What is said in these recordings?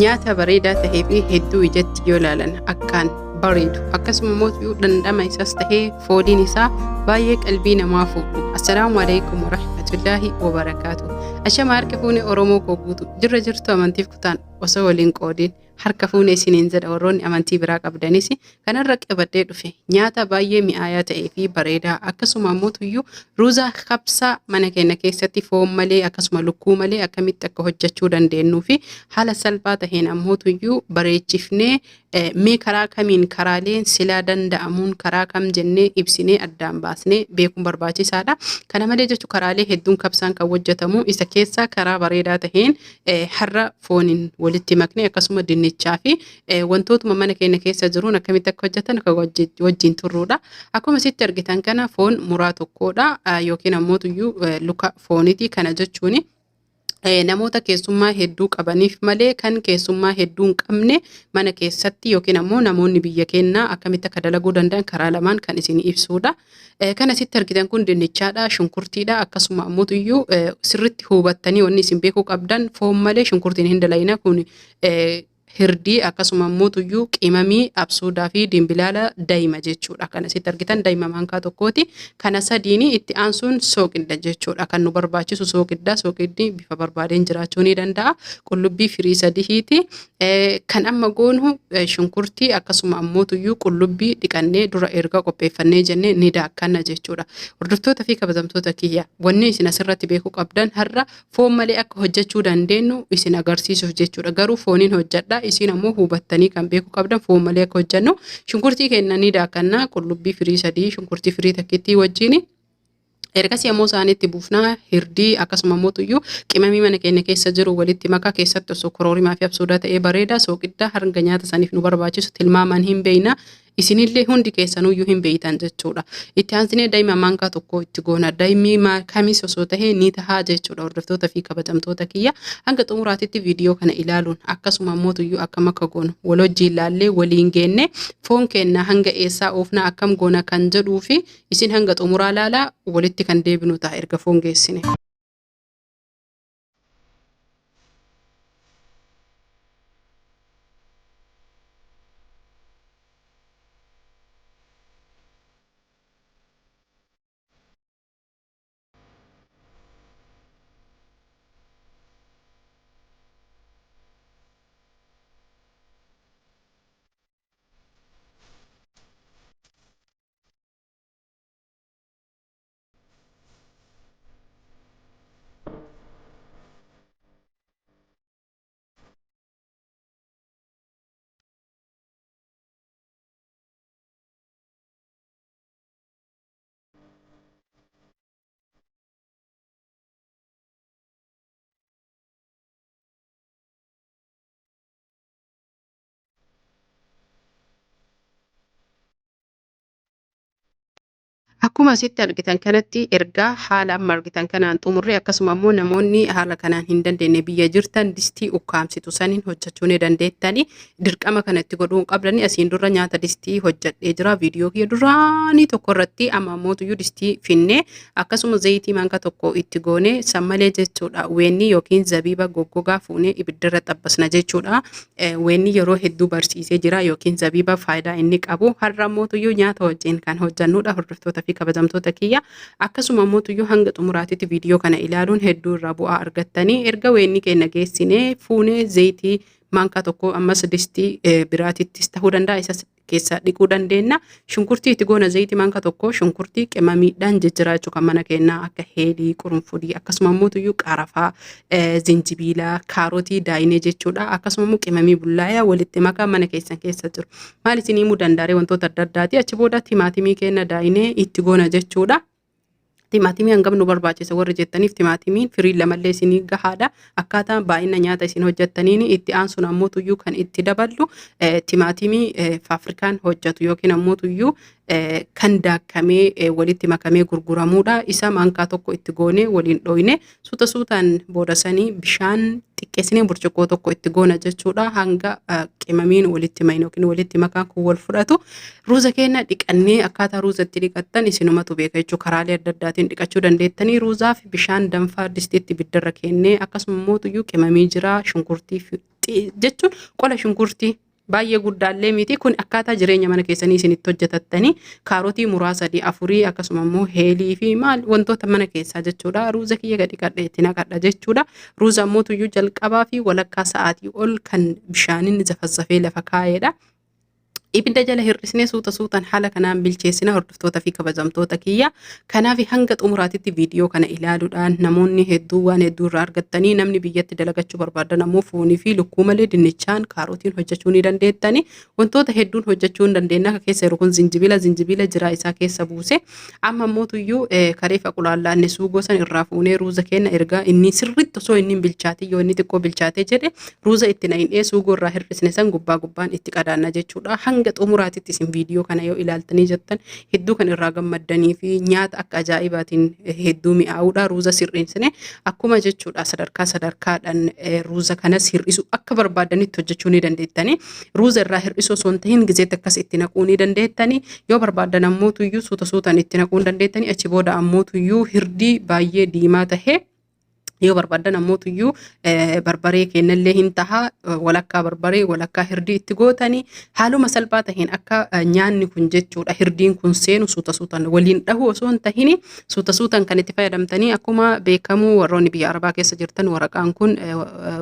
Nyaata bareedaa tahee fi hedduu ijatti yoo ilaalan akkaan bareedu, akkasuma immoo dhandhama isaas tahee fooliin isaa baay'ee qalbii namaa fuudhu. Assalaamu alaikum warahmatullaahi wabarakaatu. Ashama harka fuune Oromoo koo guutu jirra jirtu, amantiif kutaan osoo waliin qoodiin harka fuune isiniin jedha. Warroonni amantii biraa qabdanis kanarra qabadhee dhufe nyaata baay'ee mi'aayaa ta'ee fi bareedaa, akkasuma immoo tuyyuu ruuza kabsaa mana keenya keessatti foon malee akkasuma lukkuu malee akkamitti akka hojjechuu dandeenyuu fi haala salphaa taheen ammoo tuyyuu bareechifnee mee karaa kamiin karaaleen silaa danda'amuun karaa kam jennee ibsinee addaan baasnee beekuun barbaachisaadha. Kana malee jechuun karaalee hedduun kabsaan kan hojjetamu isa keessaa karaa bareedaa taheen har'a fooniin walitti maknee akkasuma dinnichaa fi wantootuma mana keenya keessa jiruun akkamitti akka hojjetan akka wajjin turruudha. Akkuma asitti argitan kana foon muraa tokkodha yookiin ammoo tuyyuu luka fooniiti. Kana jechuun namoota keessummaa hedduu qabaniif malee kan keessummaa hedduu hin qabne mana keessatti yookiin ammoo namoonni biyya keenyaa akkamitti akka dalaguu danda'an karaa lamaan kan isin ibsuudha. Kan asitti argitan kun dinnichaadha, shunkurtiidha, akkasuma ammoo tuyyuu sirritti hubattanii wanni isin beekuu qabdan foon malee shunkurtiin hin dalayina. Kun hirdii, akkasuma ammoo tuyyuu qimamii absuudaa fi dimbilaala daa'ima jechuudha. Kan asitti argitan daa'ima maankaa tokkooti. Kana sadiini itti aansuun sooqidda jechuudha. Kan nu barbaachisu sooqidda. Sooqiddi bifa barbaadeen jiraachuu ni danda'a. Qullubbii firii sadiiti. Kan amma goonu shunkurtii akkasuma ammoo tuyyuu qullubbii dhiqannee dura erga qopheeffannee jennee ni daakkanna jechuudha. Hordoftoota fi kabajamtoota kiyya, wanni isin asirratti beekuu qabdan har'a foon malee akka hojjechuu dandeenyu isin agarsiisuuf jechuudha. Garuu fooniin hojjedha. Isin ammoo hubattanii kan beekuu qabdan foon malee akka hojjennu. Shunkurtii keenya ni daakkanna. Qullubbii firii sadii shunkurtii firii takkittii wajjini. Ergasii ammoo isaanitti buufnaa hirdii, akkasuma ammoo tuyyuu qimamii mana keenya keessa jiru walitti makaa keessatti osoo koroorimaa fi absuudaa ta'ee bareeda. Sooqiddaa hanga nyaata saniif nu barbaachisu tilmaamaan hin beekna. Isinillee hundi keessanuyyuu hin beektan jechuudha. Itti aansinee daa'ima maankaa tokko itti goona. Daa'imni kamis osoo ta'e ni tahaa jechuudha. Hordoftoota fi kabajamtoota kiyya, hanga xumuraatitti viidiyoo kana ilaaluun akkasuma ammoo tuyyuu akkam akka goonu wal wajjin ilaallee waliin geenne foon keenya hanga eessaa oofna, akkam goona kan jedhuu fi isin hanga xumuraa ilaalaa, walitti kan deebinu ta'a erga foon geessine. Akkuma asitti argitan kanatti ergaa haala amma argitan kanaan xumurre, akkasuma immoo namoonni haala kanaan hin dandeenye biyya jirtan distii ukkaamsitu saniin hojjechuu ni dandeettani. Dirqama kanatti godhuu hin qabdani. Asiin dura nyaata distii hojjedhee jira viidiyoo kiyya duraanii tokko irratti. Amma ammoo tuyyuu distii finnee akkasuma zayitii maankaa tokko itti goone san malee jechuudha. Weennii yookiin zabiiba goggogaa fuunee ibiddarra xabbasna jechuudha. Weenni yeroo hedduu barsiisee jira yookiin zabiiba faayidaa inni qabu. Har'a mootuyyuu nyaata wajjin kan hojjannudha, hordoftoota fi kabajamtoota kiyya. Akkasuma mootuyyuu hanga xumuraatitti viidiyoo kana ilaaluun hedduu irraa bu'aa argattanii. Erga weenni keenya geessinee fuunee zayitii maankaa tokko ammas distii biraatittis ta'uu danda'a isas keessaa dhiquu dandeenya. Shunkurtii itti goona, zayitii maankaa tokko, shunkurtii qimamiidhaan jijjiraa jechuudha kan mana keenyaa akka heelii, qurunfudii, akkasuma immoo tuyyuu qarafaa, zinjibiilaa, kaarotii daayinee jechuudha. Akkasuma immoo qimamii bullaayaa walitti makaa mana keessan keessa jiru. Maal isin himuu danda'aree, wantoota adda addaati. Achi booda timaatimii keenya daayinee itti goona jechuudha. Timaatimii hangam nu barbaachisa warri jettaniif, timaatimiin firii lamallee isinii gahaadha. Akkaataa baay'ina nyaata isin hojjettaniin. Itti aansuun ammoo tuyyuu kan itti daballu timaatimii faafrikaan hojjetu yookiin ammoo tuyyuu kan daakkamee walitti makamee gurguramuudha. Isa maankaa tokko itti goonee waliin dhooyne suuta suutaan booda sanii bishaan xiqqeessinee burcuqqoo tokko itti goona jechuudha. Hanga qimamiin walitti mayne yookiin walitti makaan kun wal fudhatu. Ruuza keenya dhiqannee, akkaataa ruuza itti dhiqattan isinumatu beeka jechuudha. Karaalee adda addaatiin dhiqachuu dandeettanii. Ruuzaaf bishaan danfaa distiitti ibiddarra keennee akkasuma immoo tuyyuu qimamii jira, shunkurtii Jechuun qola shunkurtii baay'ee guddaallee miti kun, akkaataa jireenya mana keessanii isinitti hojjetattanii, kaarotii muraa sadii afurii, akkasuma immoo heelii fi maal wantoota mana keessaa jechuudha. Ruuza kiyya gadi qadhee itti naqadha jechuudha. Ruuza ammoo tuyyuu jalqabaa fi walakkaa sa'aatii ol kan bishaaniin zafazzafee lafa kaa'eedha. Ibidda jala hir'isnee suuta suutaan haala kanaan bilcheessina, hordoftoota fi kabajamtoota kiyya. Kanaaf hanga xumuraatitti viidiyoo kana ilaaluudhaan namoonni hedduu waan hedduu irraa argattanii, namni biyyatti dalagachuu barbaadan ammoo foonii fi lukkuu malee dinnichaan kaarotiin hojjechuu ni dandeettani. Wantoota hedduun hojjechuu hin dandeenya. Akka keessa jiru kun zinjibila jiraa isaa keessa buuse. Amma ammoo tuyyuu kareefa qulaallaanne suugoo san irraa fuunee ruuza kenna ergaa inni sirriitti osoo inni hin bilchaatin, yoo inni xiqqoo bilchaatee jedhe, ruuza itti naqnee suugoo irraa hir'isne san gubbaa gubbaan itti qadaanna jechuudha. Hanga xumuraatitti isin viidiyoo kana yoo ilaaltanii jettan hedduu kan irraa gammaddanii fi nyaata akka ajaa'ibaatiin hedduu mi'aawudha. Ruuza sirriinsine akkuma jechuudha, sadarkaa sadarkaadhaan ruuza kanas hir'isu akka barbaadanitti hojjechuu ni dandeettanii. Ruuza irraa hir'isuu osoo hin tahin gizeetti akkas itti naquu ni dandeettanii. Yoo barbaadan ammoo tuyyuu suuta suutaan itti naquu ni dandeettanii. Achi booda ammoo tuyyuu hirdii baay'ee diimaa tahee, yoo barbaadan ammoo tuyyuu barbaree kennallee hin taha, walakkaa barbaree walakkaa hirdii itti gootanii, haaluma salphaa taheen akka nyaanni kun jechuudha hirdiin kun seenu suuta suutaan waliin dhahuu osoo hin tahini suuta suutaan kan itti fayyadamtanii. Akkuma beekamu warroonni biyya arabaa keessa jirtan waraqaan kun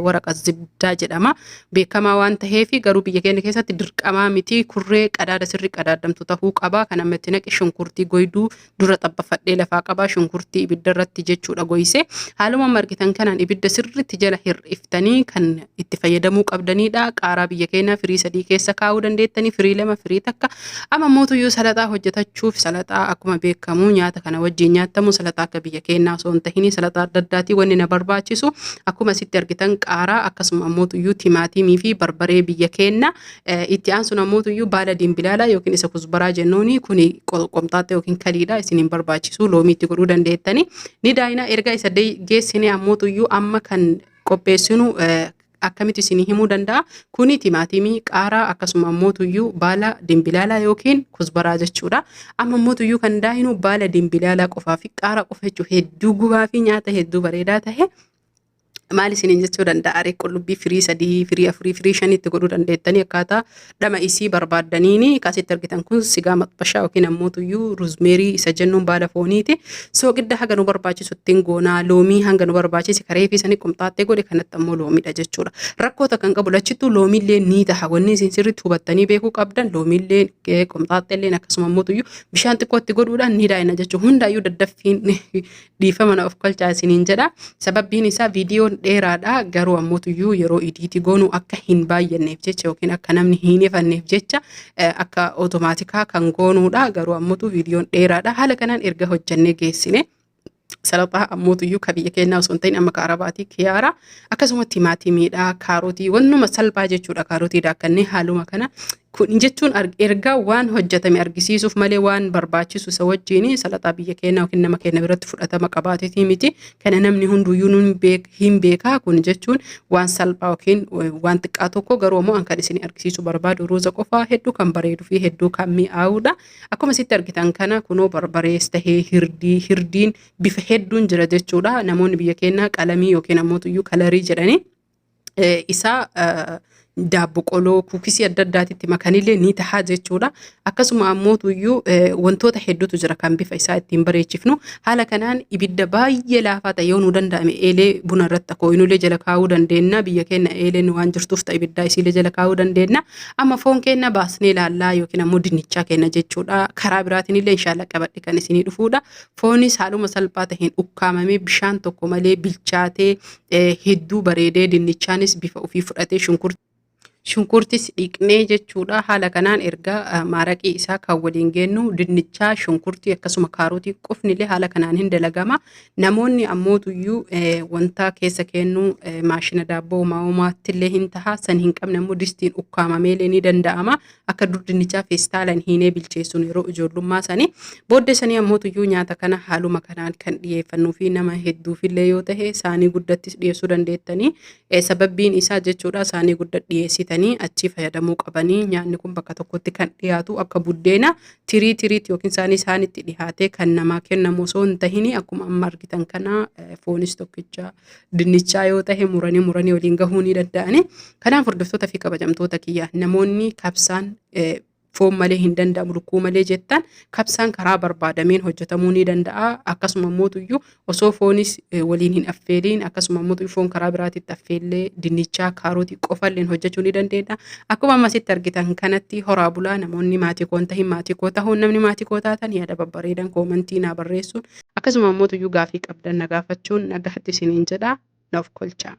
waraqa zibdaa jedhama, beekamaa waan taheef. Garuu biyya keenya keessatti dirqamaa miti, kurree qadaada sirri qadaadamtu tahuu qaba. Kan amma itti naqe shunkurtii goyduu dura xabbafadhee lafaa qabaa, shunkurtii ibidda irratti jechuudha goyse. Haaluma amma argitan kanaan ibidda sirriitti jala hir'iftanii kan itti fayyadamuu qabdanidha. Qaaraa biyya keenyaa firii sadii keessa kaa'uu dandeettanii, firii lama, firii takka. Amma mootuyyuu salaxaa hojjetachuuf, salaxaa akkuma beekamu nyaata kana wajjin nyaatamu, salaxaa akka biyya keenyaa osoo hin tahin salaxaa adda addaatii. Wanni na barbaachisu akkuma asitti argitan qaaraa, akkasuma mootuyyuu timaatimii fi barbaree biyya keenyaa. Itti aansuun ammoo baala dimbilaalaa yookiin isa kuzbaraa jennuuni, kuni qomxaaxxa yookiin kaliidha, isin hin barbaachisu, loomii itti godhuu dandeettani. Ni daayina. Erga isa geessine ammoo amma kan qopheessinu akkamitti isin himuu danda'a. Kuni timaatimii, qaaraa, akkasuma ammoo baala dimbilaalaa yookiin kuzbaraa jechuudha. Amma ammoo kan daayinu baala dimbilaalaa qofaa fi qaaraa qofa jechuudha. Hedduu gubaa fi nyaata hedduu bareedaa tahe. Maal isiniin jechuu danda'a ree? Qullubbii firii sadii, firii afurii, firii shanitti godhuu dandeettanii, akkaataa dhama isii barbaaddaniini. Akkasitti argitan kun sigaa maxbashaa yookiin ammoo tuyyuu ruzmeerii isa jennuun baala fooniiti. Sooqidda haga nu barbaachisu ittiin goonaa, loomii hanga nu barbaachise, kareefii sanii qomxaaxxee godhe kanatti ammoo loomiidha jechuudha. Rakkoota kan qabu lachittuu loomiillee ni taha. Wanni isin sirriitti hubattanii beekuu qabdan, loomiillee qomxaaxxeelleen akkasuma ammoo tuyyuu bishaan xiqqootti godhuudhaan ni daa'ina jechuudha. Hundaayyuu daddaffiin dhiifama na of kolchaa isiniin jedha. Sababbiin isaa viidiyoon dheeraadha. Garuu ammoo tuyyuu yeroo idiiti goonu akka hin baay'anneef jecha yookiin akka namni hin ifanneef jecha akka otomaatikaa kan goonuudha. Garuu ammoo viidiyoon dheeraadha. Haala kanaan erga hojjannee geessine, salaxaa ammoo tuyyuu ka biyya keenyaa osoo hin ta'in amma ka arabaatii kiyaara, akkasuma timaatimiidha, kaarotii, wannuma salphaa jechuudha. Kaarotii daakkannee haaluma kana kun jechuun ergaa waan hojjetame argisiisuuf malee waan barbaachisu isa wajjin salaxaa biyya keenyaa yookiin nama keenya biratti fudhatama qabaateetii miti. Kana namni hunduyyuu hin beekaa. Kun jechuun waan salphaa yookiin waan xiqqaa tokko, garuu ammoo an kan isin argisiisu barbaadu ruuza qofaa hedduu kan bareeduu fi hedduu kan mi'aawudha. Akkuma asitti argitan kana kunoo barbarees tahee hirdii, hirdiin bifa hedduun jira jechuudha. Namoonni biyya keenyaa qalamii yookiin ammoo tuyyuu kalarii jedhanii isaa daabbo qoloo, kuukisii adda addaatitti makanillee ni tahaa jechuudha. Akkasuma ammoo tuyyuu wantoota hedduutu jira kan bifa isaa ittiin bareechifnu. Haala kanaan ibidda baay'ee laafaa ta'e, yoo nu danda'ame eelee buna irratti akooyinulee jala kaa'uu dandeenya. Biyya keenya eeleen waan jirtuuf ta'e ibiddaa isiilee jala kaa'uu dandeenya. Amma foon keenya baasnee ilaallaa yookiin ammoo dinnichaa keenya jechuudha. Karaa biraatiin illee inshaalla qabadhe kan isinii dhufuudha. Foonis haaluma salphaa ta'een ukkaamamee bishaan tokko malee bilchaatee hedduu bareedee, dinnichaanis bifa ofii fudhatee, shunkurtis dhiqnee jechuudha. Haala kanaan erga maaraqii isaa kan waliin geennu, dinnichaa, shunkurtii, akkasuma kaarotii qofnillee haala kanaan hin dalagama. Namoonni ammoo tuyyuu wanta keessa kennu maashina daabboo uumaatti hin taha. San hin qabne ammoo distiin ukkaamameelee ni danda'ama. Akka dur dinnichaa feestaalaan hiinee bilcheessuun yeroo ijoollummaa sanii. Booddee sanii ammoo tuyyuu nyaata kana haaluma kanaan kan dhiyeeffannuu fi nama hedduufillee yoo tahe saanii guddattis dhiyeessuu dandeettanii. Sababbiin isaa jechuudha saanii guddaa dhiyeessitanii. bitanii achii fayyadamuu qabanii. Nyaanni kun bakka tokkotti kan dhiyaatu akka buddeena tirii tiriitti yookiin isaanii isaanitti dhihaatee kan namaa kennamu osoo hin tahini, akkuma amma argitan kana foonis tokkicha dinnichaa yoo tahe muranii muranii waliin gahuu ni danda'ani. Kanaaf hordoftoota fi kabajamtoota kiyya, namoonni kabsaan foon malee hin danda'amu, lukkuu malee jettan, kabsaan karaa barbaadameen hojjetamuu ni danda'a. Akkasuma mootuyyuu osoo foonis waliin hin affeeliin, akkasuma mootuyyuu foon karaa biraatitti affeellee dinnichaa kaarotii qofalleen hojjechuu ni dandeenya. Akkuma ammasitti argitan kanatti horaa bulaa. Namoonni maatii koo hin tahin maatii koo tahuun, namni maatii koo taatan yaada babbareedan koomantii naa barreessuun, akkasuma mootuyyuu gaafii qabdan na gaafachuun nagaatti isiniin jedha, naaf kolcha.